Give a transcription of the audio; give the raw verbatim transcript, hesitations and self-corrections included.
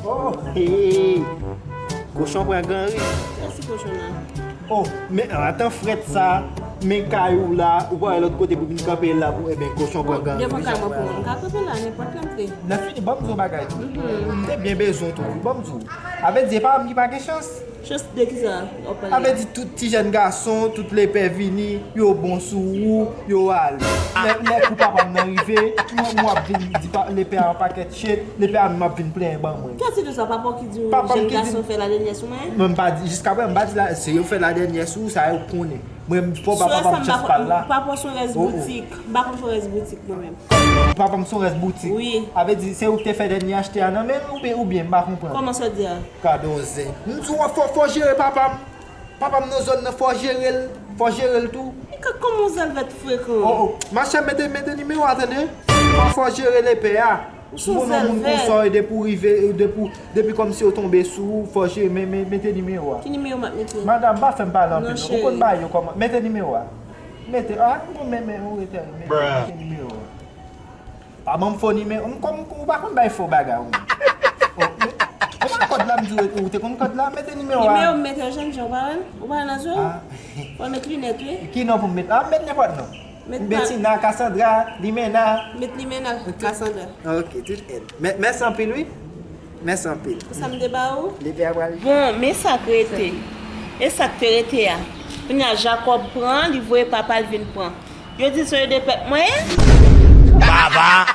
Oh, hey. Kochon pran ganri. Kiyès ki kochon nan? Oh, men atan frèt sa, men kay ou la, ou pa wè lòt kote pou vin kanpe la pou, ebyen, kochon pran ganri. Devan kay mwen pou mwen, m ka kanpe la, nenpòt lè m vle. Nan fini, ban m di yon bagay tou. M te byen bezwen tou, ban m di w. Avè di, e pa m ki pa gen chans. Chans de kisa w ap pale? Avè di, tout ti jèn gason, tout lepè vini, yo bon sou ou, yo ale. Lè, lè kou papa m nan rive, mwen, mwen ap vin di pa, lepè a yon pakèt shit, lepè a menm ap vin plenyen ban mwen. Kiyès ki di w sa? Papa w ki di w jèn gason fè ladènyè sou mwen? Mwen m pa di, jiskaprezan m pa di la, se yo fè ladènyè sou ou, sa yo konnen. Mwen, fò ba papa m chans pa l la. Papa w se yon rès boutik. M pa konn fè rès boutik mwen menm. Papa m se yon rès boutik. Wi. Avè di, se ou ki te fè dènye achte a nan men l oubyen, oubyen, m pa konprann. Kòman sa w di a? Gade yon zen. M di w fò, fò jere papa m. Papa m nan zòn nan, fò jere l. Fò jere l tou. E ka kòman w zèlvèt frekan? Oh, oh. Machè, mete, mete nimewo a, tande. Fò, fò jere lepè a. Ou se yon zèlvèt. Moun, yon moun konsa, e depi w rive, e depi w, depi kòmsi yo tonbe sou ou, fò jere, men, men, mete nimewo a. Ki nimewo m ap mete? Madanm, pa fè m pale anpil non. Ou konn bagay yo kòman. Mete nimewo a. Mete, a, bon, men, men, ou rete, mete, mete nimewo a. Pa ban m fo nimewo. M kòm ou pa konn bay fo bagay ou menm. Oh, men, men kòd la, m di w, ou te konn kòd la, mete nimewo a. Nimewo m mete jènjan, ou pa wè l? Ou pa wè nan zye w? Ah. Fò w met linèt, wi. Ki non pou m met? Ah, m met nenpòt non. Met Betina, Cassandra, Limena. Met Limena, Cassandra. Ok, tout N. Mè-, mèsi anpil, wi. Mèsi anpil. Pou sa m te ba ou? Lepè a pral. Bon, men sa k rete. E sa k te rete a. Kounye a, Jakòb pran, li voye papa l vin pran. Yo di se yo de pèp mwen ye? Baba!